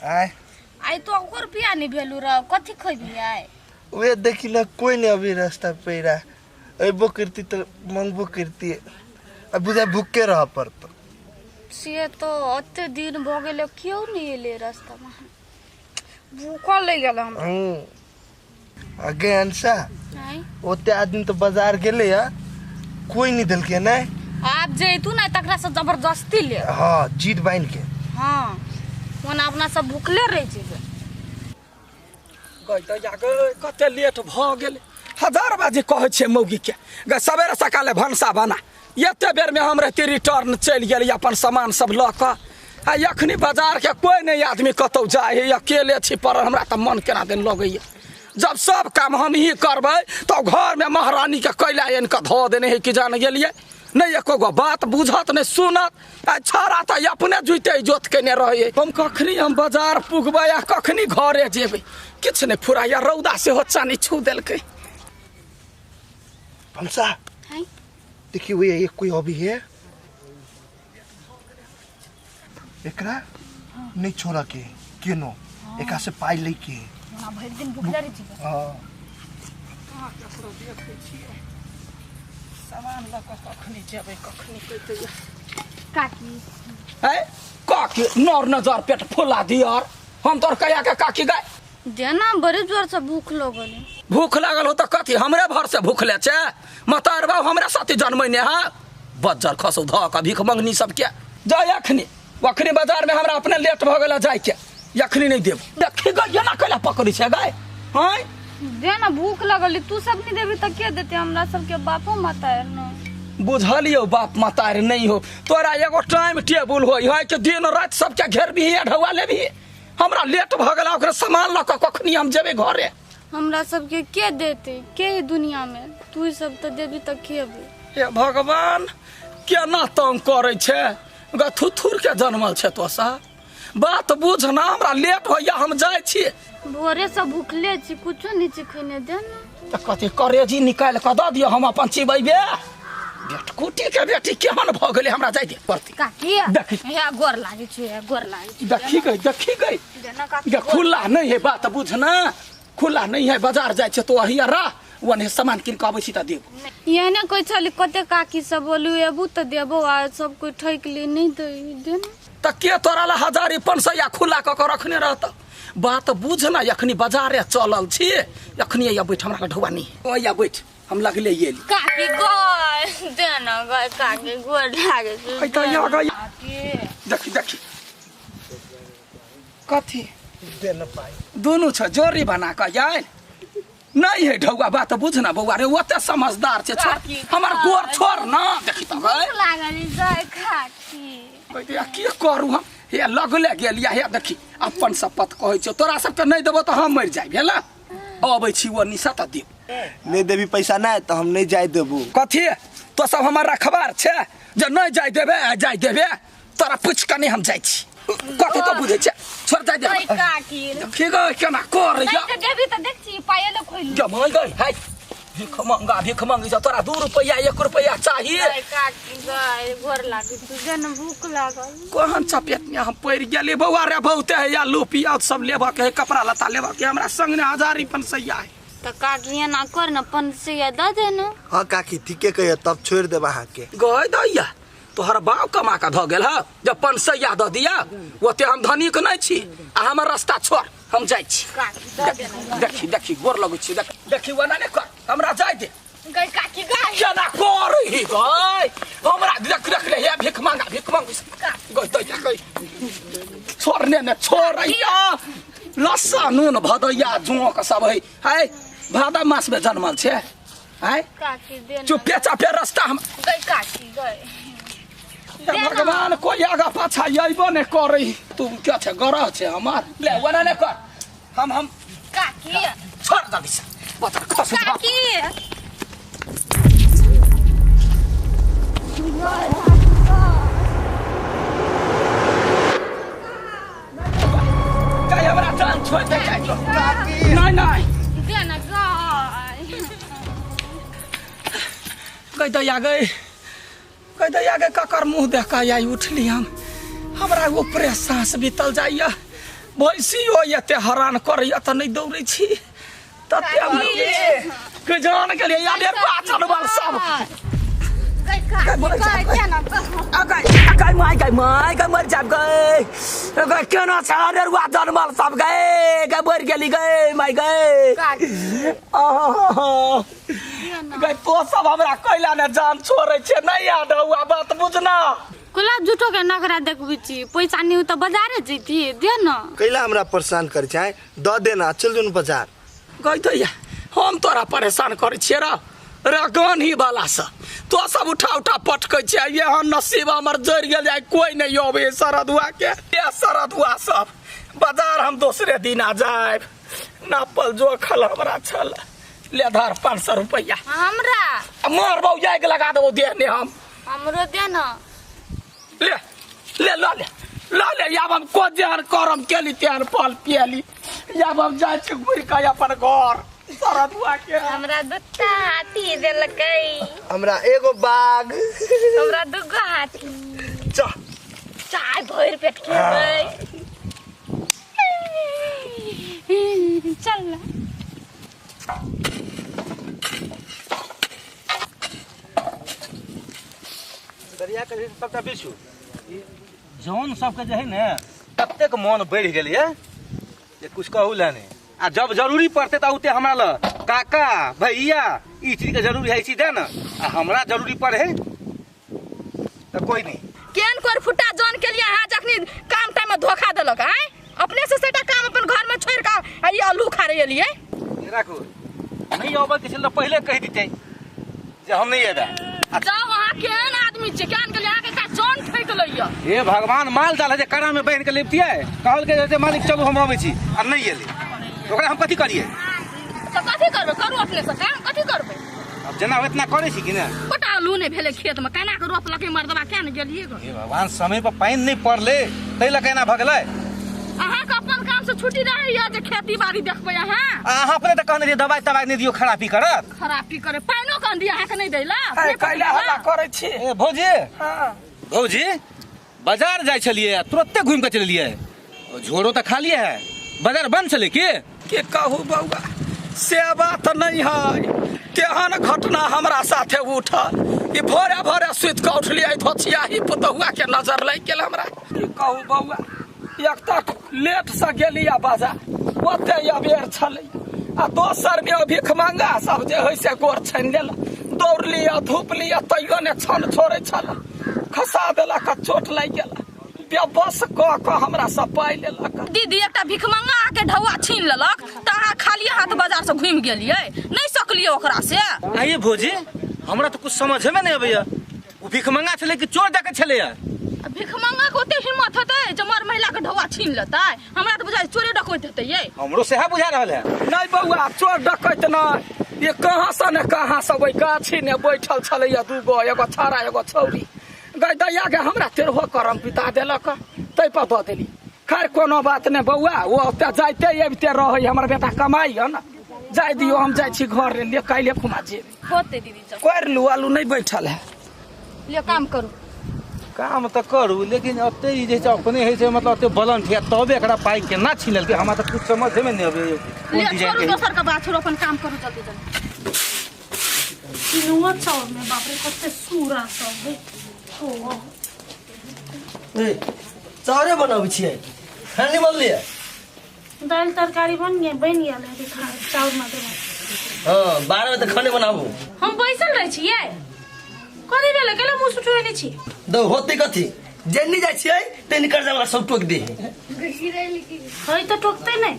आय। आइ तो एको रुपया नहीं भेलू रह, कथी खैबी आइ? वे देखी ना कोई नहीं अभी रास्ता पेरा अबो करती तो मंगबो करती, अब बुझा भूखे रह पड़त। से तो अते दिन भ गेलै, केओ नहीं एलै रास्ता में, भूखल लागि गेल हमरा। आगे अंशा आँय? ओते आदमी तो बाजार गेले या कोई नहीं देलके नहीं। आब जैतू ना तकरा से जबरदस्ती ले। हाँ जीत बांध के। हाँ ओना अपना सब भूखले रह जेबै। गई तऽ गई कते लेट भऽ गेल, 1000 बाजे कहै छियै मौगीके गई सवेरे सकाले भनसा बना, एते बेरमे हम रहती रिटर्न चलि गेली अपन सामान सब लऽ कऽ। आ एखनी बाजारके कोइ नहि आदमी कतहु जाइ है, अकेले छी पड़ल, हमरा तऽ मन केना दिन लगैए। जब सब काम हम ही करबै तऽ घरमे महारानीके कैला आनि कऽ धऽ देने है कि जान गेलियै, नहि एको गो बात बुझत नहि सुनत। आ छाड़ा तऽ अपने जुइते जोत केने रहै। हम कखनी हम बाजार पुगबै आ कखनी घरे जेबै किछु नहि फुराइया, रौदा सेहो चानी छू देलकै। भनसा देखिए वो एक कोई अभी है, एकरा नहीं छोड़ा के केनो एकरा से पाई ले के ना भरि दिन भूखले रह जेबै। हां सामान लऽ कऽ कखनी जेबै कखनी कहिते। काकी है काकी नर नजर पेट फुला दियर, हम तोर कहिया के काकी गाय देना, बड़ी जोर से भूख लगल। भूख लागल हो तऽ कथी हमरे भर से भूख ले छै, मतार बाबू हमरा साथी जन्मैने है, बज्जर खसौ धऽ कऽ भीख मंगनी सबके। जाय अखनी अखनी बाजार में हमरा अपने लेट भऽ गेल जायके, अखनी नहीं देब। देखी गई एना कैला पकड़ी छै गाय। हैं देना भूख लगल, तू सब नहीं देबी तऽ के देते हमरा सबके बापो माता न। बुझलियौ बाप मातार नहीं हो, तोरा एगो टाइम टेबुल होय है कि दिन राति सबके घेरबही आ ढौआ लेबही। हमरा लेट भऽ गेल, ओकरा सामान लऽ कऽ कखनी हम जेबै घरे। हमरा सबके के देते के है दुनिया में, तू सब तऽ देबी तऽ खेबै। हे भगवान केना तंग करै छै, गथुथुर के जनमल छै तो सा। बात बुझ ना, हमरा लेट होइया हम जाइ छी। भोरे से भूखले छी, कुछो नहीं छी खैने, दे ना। तऽ कथी करेजी निकालि कऽ दऽ दियौ हम अपन चिबैबे। बेटकुटी के बेटी केहन भऽ गेलै, हमरा जाइ दे पड़तै। काकी देखी हे गोर लागै छी, हे गोर लागै छी। देखी गई देखी गई देना काकी गे, खुला नहीं है बात बुझ ना, खुला नहीं है। बाजार जाइ छै तो अहिया रह, ओने सामान कीन कऽ अबै छी तऽ देब। एहने कहै छली कते काकी सब बोलू एबू तऽ देबो, आ सब कोइ ठकि ले नहीं दे दे ना। तऽ के तोरा ला 1000 500 खुला कऽ कऽ रखने रहत। बात बुझ ना, एखनी बाजारे चलल छी, एखनी अइया बैठ, हमरा ढौआ नहीं अइया बैठ, हम लगले एली। काकी गई देना गई काकी गोर लागै छी। अइ तऽ या गई। काकी देखी देखी कथी देना पाई दुनू छ जोड़ी बना कऽ आयल नहीं है ढौआ। बात बुझ ना बौआ रे, ओते समझदार छै, छोड़ हमर गोर छोड़ ना। देखी तऽ गई लागल जाय काकी कहै की करू हम, हे लगले गेलिया। हे देखी अपन शपथ कहै छियौ, तोरा सबके नहीं देबो तऽ हम मरि जायब। हेला अबै छी ओ निशा तऽ देब। नहीं देबी पैसा ना तऽ हम नहीं जाय देबू। कथी तो सब हमर रखबार छै जे नहीं जाय देबे आ जाय देबे, तोरा पूछि कऽ नहीं हम जाइ छी। कथी तो बुझै छै, छोड़ जाय दे। गई काकी देखी गई केना करै नहीं तऽ देबी तऽ देख छी पायल खोलि। जमाइ गई है भीख मंगा, भीख मंगी छ तोरा 2 रुपैया 1 रुपैया चाहिए। गई काकी गई गोर लागै छी, जेना भूख लागल। कोहन चपेट में हम पड़ि गेली बौआ रे, बहुते है आलू प्याज सब लेबऽ के है, कपड़ा लत्ता लेबऽ के, हमरा संग ने 1000 500 है। तऽ काकी एना कर न 500 दऽ दे न। हाँ काकी ठीके कहियो, तब छोड़ देब अहाँके। गई दैया तोहर बाप कमा कऽ धऽ गेल हँ, जब 500 दऽ दिया ओते हम धनिक नहीं छी, आ हमर रास्ता छोड़ हम जाइ छी। काकी दऽ दे न। देखी देखी गोर लगै छी, देखी देखी ओना नहि कर, हमरा जाइ दे। गई काकी गई केना करै गई हमरा देख देख ले, हे भीख मांगा भीख मांग गई दैया गई छोड़ ने ने छोड़ लस्सा नून भदैया जोंक सब है है, भादा मास में जन्मल छै है। काकी दे न। चुपे चापे रास्ता हम गई काकी गई। भगवान कोई आगा पाछा अयबो नहि करै, तू क्या छै गरह छै हमर, ले ओना नहि कर हम काकी छोड़ दबी से पत्थर खस काकी गई हमरा जान छोड़ दे जाइ जो। काकी नहीं नहीं दे न गई। गई दैया गई कह दैया गे, ककर मुँह देख कऽ आइ उठली हम, हमरा ऊपरे साँस बीतल जाइया। भैंसियो एते हरान करैया तऽ नहि दौड़ै छी तते हम के जान के लिए यार बाचल सब गई माय गई मर जाब गई गई केना छै अरेरुआ जनमल सब गई गई मर गेली गई माय गई गई तो सब हमरा कैला ने जान छोड़ै छै नहीं याद हुआ बात बुझना कुला झूठो के नखरा देखबै छी पैसा नहीं हो तऽ बाजारे जैती दे न कैला हमरा परेशान कर छै दऽ देना चल जो न बाजार गई दैया हम तोरा परेशान करै छियै रे रे गान्ही वाला से तो सब उठा उठा पटकै छियै एहन नसीब हमर जरि गेल जाय कोई नहीं अबै सरदुआ के ये सरदुआ सब बाजार हम दोसरे दिन आ जायब नापल जोखल हमरा छल ले धर 500 रुपैआ हमरा आ मार बौ जाय लगा देबो देह ने हम हमरो दे न ले ले ल ले ल ले आब हम को जेहन करम केली तेहन फल पियली आब हम जाइ छी घुरि कऽ अपन घर सरदुआ के हमरा दूटा हाथी देलकै हमरा एगो बाघ हमरा दूगो हाथी चल चाय भरि पेट खेबै चल ना। दरिया के सबटा बिछू जौन सबके जे है ने ततेक मन बढ़ि गेल ये जे कुछ कहू ला नहीं आ जब जरूरी पड़ते तऽ औते हमरा लग काका भैया ई चीज के जरूरी है ई चीज दे ना आ हमरा जरूरी पड़े है तऽ कोई नहीं केहन कोर फुट्टा जौन के लिए अहाँ जखनी काम टाइम में धोखा देलक आय अपने से सेटा काम अपन घर में छोड़ के आ ई आलू खा रही एलियै राखू नहीं अबै के छल तऽ पहिले कहि दितै जे हम नहीं एबै जाओ अहाँ केहन आदमी छियै केहन के लिए अहाँके एकटा जौन ठकि लैया हे भगवान माल जाल है जे कड़ा में बान्हि के लेबतियै कहलकै जे मालिक चलू हम अबै छी आ नहीं एलै ओकरा हम कथी करियै तऽ कथी करबै करू अपने से काम कथी करबै अब जेना इतना करै छी कि ने गोटा आलू नहि भेलै खेत में केना के रोपलकै मर्दबा किया ने गेलियै गो हे भगवान समय पर पानि नहि पड़लै ताहि लऽ कऽ एना भऽ गेलै अहाँके अपन काम से छुट्टी रहैया जे खेती बाड़ी देखबै अहाँ आ अहाँ अपने तऽ कहने रहियै दवाइ तवाइ नहि दियौ खराबी करत खराबी करे पानिओ कन दिया अहाँके नहि दैला कैला हल्ला करै छी ए भौजी हाँ भौजी बाजार जाइ छलियै आ तुरते घुमि कऽ चलि एलियै झोरो तऽ खालिए है बाजार बंद छलै की के कहू बौआ से बात नहीं है तेहन घटना हमरा साथे उठल ई भोरे भोरे सुति कऽ उठलियै धोछियाही पुतहुआ के नजर लागि गेल हमरा की कहू बौआ एक तक लेटसँ गेली आ बाजार ओते अबेर छलै आ दोसरमे भिखमंगा सब जे होइ से गोर छानि लेलक दौड़ली आ धूपली आ तैयो ने छन छोड़ै छल खसा देलक आ चोट लागि गेल बेबस कऽ कऽ हमरा सब पाइ लेलक दीदी एकटा भिखमंगा आके ढौआ छीन लेलक तऽ अहाँ खाली हाथ बाजार से घुमि गेलियै नहि सकलियै ओकरा से आइए भौजी हमरा तऽ कुछ समझेमे नहि अबैया ओ भिखमंगा छलै कि चोर डकैत छलैया आ भिखमंगा के ओते हिम्मत हेतै जे मर महिला के ढौआ छीन लेतै हमरा तऽ बुझाइ चोरे डकैत हेतै यै हमरो सएह बुझा रहल है नहि बौआ चोर डकैत नहि ये कहाँ से ने कहाँ से ओहि गाछी ने बैठल छलैया दूगो एगो छाड़ा एगो छौरी गै दैया के हमरा तेरहो करम पिता देलक ताहि पर दऽ देली खैर कोनो बात नहि बौआ ओ ओतऽ जाइते अबिते रहै हमर बेटा कमाइ यऽ ने जाय दियौ हम जाइ छी घर ले काल्हि खुमा जेबै होतै दीदी चल कर लू आलू नहि बैठल है लिअ काम करू काम तऽ करू लेकिन ओते ई जे छै अपने होइ छै मतलब ओते बलन छै तबे एकरा पाइ केना छीन लेलकै हमरा तऽ कुछ समझेमे नहि अबैया कोन लिअ डिजाइन छोड़ू के दोसर के बात छोड़ू अपन काम करू जल्दी जल्दी किनुआ चाउर में बाप रे कते सूरा सब है ओ ए, चाउरे बनाबै छियै खाना नहि बनलियै दालि तरकारी बन गेल बनि गेल है खा चाउर मात्र बन। हँ 12 बजे तक खाने बनाबू हम बैसल रहै छियै कथी भेलै केला मुँह सुठेने छी दौ होतै कथी जेन्नी जाइ छियै तेन्नी कर्जा वाला सब टोक दे है है तऽ टोकतै नहि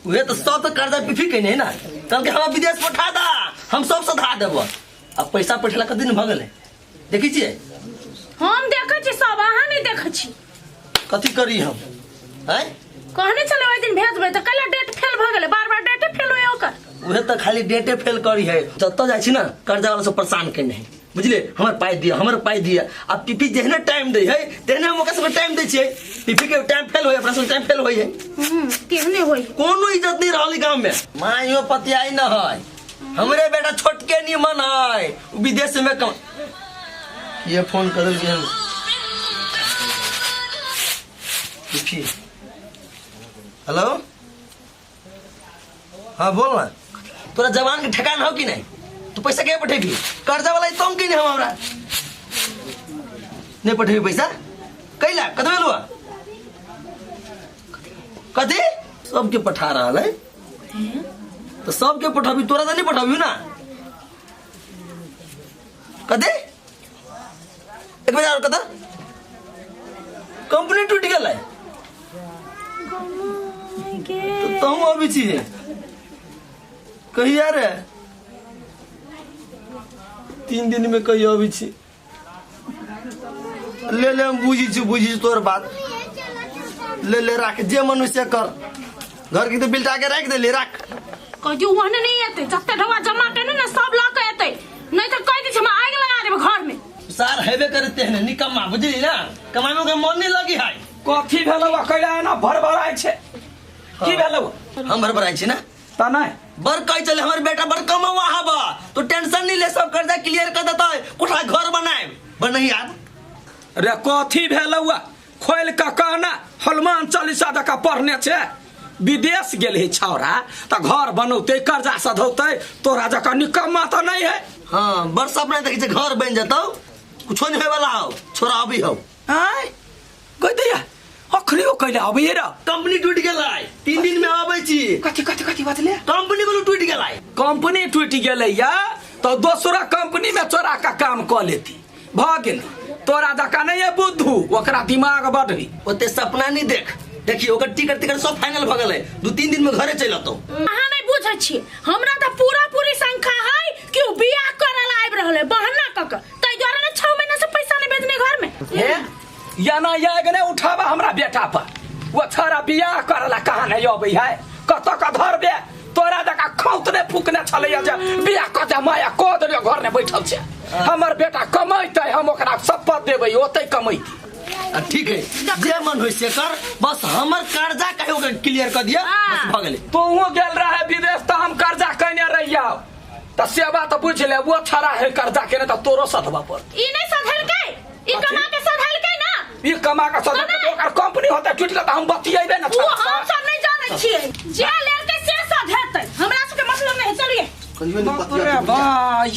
उहे तऽ सब तऽ कर्जा पिफी केने है ना कहलकै हमरा विदेश पठा दा हम सब सधा देब आ पैसा पठेला कते दिन भऽ गेलै देखै छियै हम देखै छी सब अहाँ नहि देखै छी कथी करी हम आँय कहने छलै ओहि दिन भेजबै तऽ कैला डेट फेल भऽ गेलै बार बार डेटे फेल होय ओकर उहे तऽ खाली डेटे फेल करी है जतऽ जाइ छी ना कर्जा वाला सब परेशान केने है बुझलिए हमर पाइ दिअ हमर पाइ दिअ आ पीपी जेहने टाइम दै है तेहने हम ओकरा सबके टाइम दै छियै पीपी के टाइम फेल होय अपना सबके टाइम फेल होय है तेहने होय कोनो इज्जत नहीं रहल गाँव में माइयो पतियाई न है हमरे बेटा छोटके निमन है उ विदेश में कम ये फोन कर देलकै हन पीपी हेलो हाँ बोल ना तोरा जवान के ठेकान हो कि नहीं तू पैसा के पठेबी कर्जा वाला तुम की नहीं हम हमरा नहीं पठेबी पैसा कैला कतबे लुआ कथी सबके पठा रहा है तो सबके पठाबी तोरा तो नहीं पठाबी ना कथी एक बार और कथा कंपनी टूट गेल है तो तुम अभी छी कहिया रे 3 दिन में कहिया अभी छी ले ले हम बुझी छी बुझी तोर बात ले ले राख जे मनुष्य कर घर के तो बिल्टा के राख दे ले राख कह दियो ओहने नहीं एतै जते ढवा जमा केने ने सब ल के एतै नहीं तो कह दै छी हम आगि लगा देबै घर में सार हेबे करते हैं निकम्मा बुझली ना कमानो के मन नहीं लगी है कथी भेलौ कैला एना भरभराइ छै की भेलौ हम भरभराइ छी ना त नहीं बर कह चले हमर बेटा बर कमावा हबा तो टेंशन नहीं ले सब कर्जा क्लियर कर देता है कोठा घर बनाए बर नहीं याद रे कथी भेलौ खोल के कहना हनुमान चालीसा जका पढ़ने छै विदेश गेल है छौरा त घर बनौते कर्जा सधौते तोरा जका निकम्मा त नहीं है हाँ बर सपना देखै छै घर बन जतौ कुछो नहीं होय वाला हो छोरा अभी हो आय कह दिया अखनियो कैला अबै र कंपनी टूट गेलै 3 दिन में आबै छी कथी कथी कथी बतले कंपनी बोलू टूट गेलै कंपनी टूट गेलै या तो दोसरा कंपनी में चोरा का काम क लेती भ गेलै तोरा जका नहीं है बुद्धू ओकरा दिमाग बढ़ी ओते सपना नहीं देख देखियो ओकर टिकट टिकट सब फाइनल भ गेलै 2-3 दिन में घरे चलि अतौ अहाँ नहीं बुझै छी हमरा त पूरा पूरी शंका है कि उ बियाह करल आबि रहल है बहाना क के तै दुआरे ने 6 महीना से पैसा नहीं भेजने घर में हे या ना या ने उठावा हमरा बेटा पर वो छोरा बियाह करला कहाँ नहीं अबै है कत क धरबे तोरा जका खौतने फुकने छलैया जे बियाह क दे माया क देलियो घर ने बैठल छै हमर बेटा कमैतै हम ओकरा शपथ देबै ओतै कमैतै ठीक है जे मन होय से कर बस हमर कर्जा कहियो के क्लियर कर दिया बस भ गेलै तोहू गेल रहे विदेश त हम कर्जा कने रहिया त सेवा त बुझ ले वो छड़ा है कर्जा केने त तोरो सधबा पर ई नहीं सधलकै ई कमा के सधलकै ना ई कमा के सधलकै ओकर कंपनी होते टूट गेल त हम बतियेबे ना वो हम सब नहीं जानै छियै जे लेलकै से सधेतै हमरा सबके मतलब नहीं चलिए कहियो नहीं बतिया बा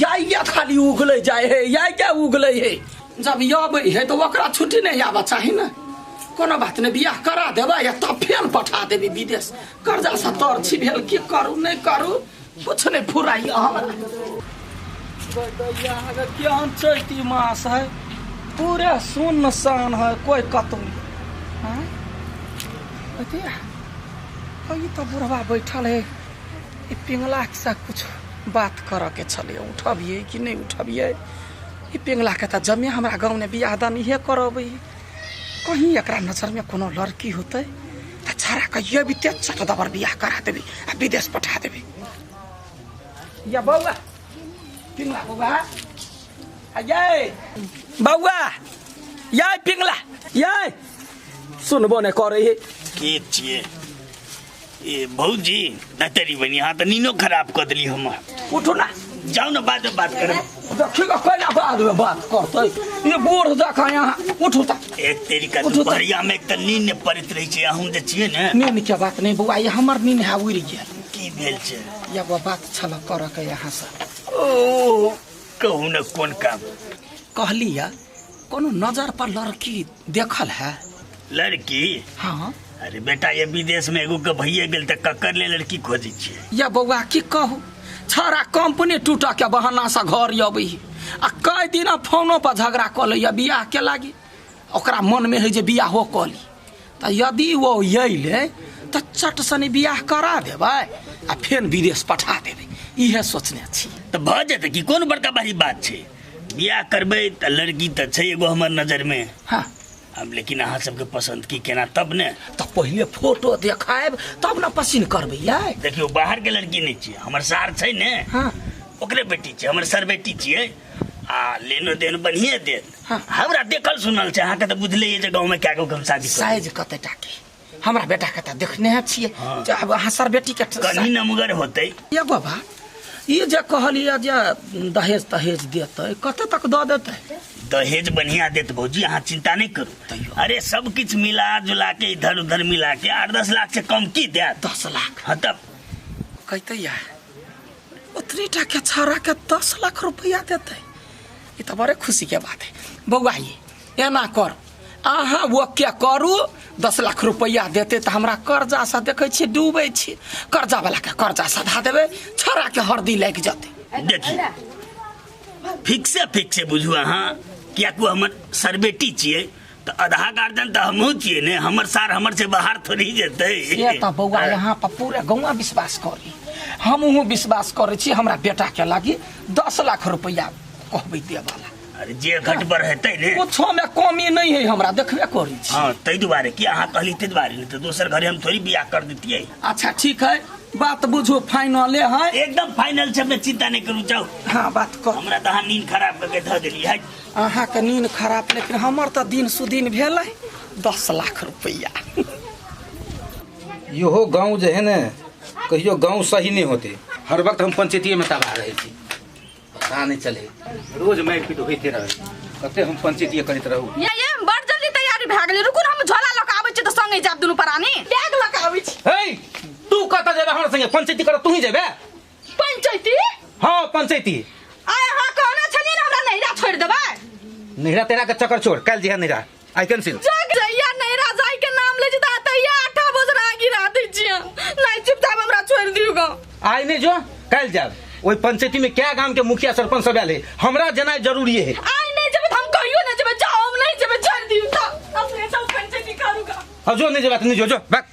या या खाली उगलै जाय है या या उगलै है जब अबै है तो ओकरा छुट्टी नहीं आबा चाही ना कोनो बात नहीं बियाह करा देबै या तब फेन पठा देबै विदेश कर्जा से तर छी भेल की करू नहीं करू कुछ नहीं फुराई हमरा केहन चैती मास है पूरे सुनसान है कोई कतौ नहीं ई तो बुढ़वा बैठल है ई पिंगला के साथ कुछ बात करऽ के छलै उठबियै कि नहीं उठबियै ई पिंगला के त जमे हमरा गाँव ने बियाह दान इहे करबै कहीं एकरा नजर में कोनो लड़की होतै त छाड़ा के ये भी तेज चट दबर बियाह करा देबै आ विदेश पठा देबै या बौआ पिंगला बौआ आ ये बौआ ये पिंगला ये सुनबो ने करै है के छियै ए भौजी नतरी बनी अहाँ तऽ नीनो खराब कऽ देली हमर उठू ना जाउ ने बाद में बात करब देखियो कैला बाद में बात करतै ये बूढ़ जकाँ यहाँ उठू त एक तरीका दुपहरिया में एक तऽ नींद नहि पड़ैत रहै छै अहूँ जे छियै ने नींद के बात नहीं बौआ ये हमर नींद है उड़ि गेल की भेल छै एगो बात छल करऽ के यहाँ से ओ कहू ने कोन काम कहली या कोनो नजर पर लड़की देखल है लड़की हाँ अरे बेटा ये विदेश में एगो के भैये गेल तऽ ककर ले लड़की खोजै छियै या बौआ की कहू छड़ा कंपनी टूटा के बहाना से घर अबै आ कई दिन फोनो पर झगड़ा कऽ लैया बियाह के लागी ओकरा मन में है जे बियाहो कऽ ली तऽ यदि ओ अयलै तऽ चट सनी बियाह करा देबै आ फेर विदेश पठा देबै इहे सोचने छी तऽ भऽ जेतै कि कोन बड़का भारी बात छै बियाह करबै तऽ लड़की तऽ छै एगो हमर नजर में हाँ अब लेकिन अहाँ सबके पसंद की केना तब ने तऽ पहिले फोटो देखायब तब ने पसिन करबै यार देखियौ बाहर के लड़की नहीं छियै हमर सार छै ने हाँ ओकरे बेटी छै हमर सर बेटी छियै आ लेनो देन बढ़िए देत हाँ। हमरा देखल सुनल छै अहाँके तऽ बुझले जे गाँव में कए गो हम शादी करबै। साइज कते टा के हमरा बेटा के तऽ देखने छियै हाँ। आब अहाँ सर बेटी के कनी नमगर होतै ये बाबा ई जे कहलियै जे दहेज तहेज देतै कते तक दऽ देतै दहेज बढ़िया देत भौजी, अहाँ चिंता नहीं करू। अरे सब किछ मिला जुला के इधर उधर मिला के 8-10 लाख से कम की देत? 10 लाख। हाँ तब कहते या उतनी टा के छाड़ा के 10 लाख रुपया देते, ये तो बड़े खुशी के बात है। बउआ ये एना कर, अहाँ वो क्या करू, 10 लाख रुपया देते तो हमरा कर्जा से देखै छियै डूबै छी, कर्जा वाला के कर्जा सधा देबै, छड़ा के हरदी लागि जतै। देखी फिक्से फिक्से बुझू अहाँ, कियाकि हमर सरबेटी छियै तो आधा गार्जन तो हमहूँ छियै ने, हमर सार हमर से बाहर थोड़ी जेतै। से तो बउआ यहाँ पर पूरा गौवा विश्वास करी, हमहूँ विश्वास करै छी, हमरा बेटा के लागी 10 लाख रुपया कहबै देवाला। अरे जे घट पर हेतै ने, कुछो में कमी नहीं है, हमरा देखबे करै छी। हाँ तै दुआरे कि अहाँ कहली तै दुआरे, नहीं तो दोसर घरे हम थोड़ी बियाह कर दितियै। अच्छा ठीक है, बात बुझू फाइनले है, एकदम फाइनल छै, अपने चिंता नहीं करू, जाओ। हाँ बात कर, हमरा तऽ अहाँ नींद खराब करके धऽ देली है। अहाँ के नींद खराब, लेकिन हमर तऽ दिन सुदिन भेलै 10 लाख रुपया। इहो गाँव जे है ने, कहियो गाँव सही नहीं होते, हर वक्त हम पंचायतीये में तबाह रहै छी, पता नहीं चले, रोज मारि पीट होइते रहे, कते हम पंचायतीये करैत रहू। ये ये बड़ जल्दी तैयारी भए गेलै, रुकू न हम झोला लऽ के आबै छी तऽ संगे जायब दुनू प्राणी, बैग लऽ के आबै छी। हे तू कतऽ जेबे हमरा संगे पंचायती कर, तू ही जेबे पंचायती? हाँ पंचायती। आय अहाँ कहने छलियै ने हमरा नैहरा छोड़ि देबै। नैहरा तेरा के चक्कर छोड़, काल्हि जइहे नैहरा, I cancel. जग जइया नैहरा जाय के नाम लै छी तऽ तैया 8 बजे गिरा दै छियै, नहि चुपचाप हमरा छोड़ि दियौ ग। आइ नहि जो, काल्हि जायब। ओहि पंचायती में क्या गांव के मुखिया सरपंच सब आयल है, हमरा जेनाइ जरूरी है। आइ नहि जेबै तऽ हम कहियो नहि जेबै, जाओ हम नहि जेबै, छोड़ि दियौ तऽ अपने सब पंचायती करू ग। हाँ जो नहीं जेबै तऽ नहीं जो, जो बैक।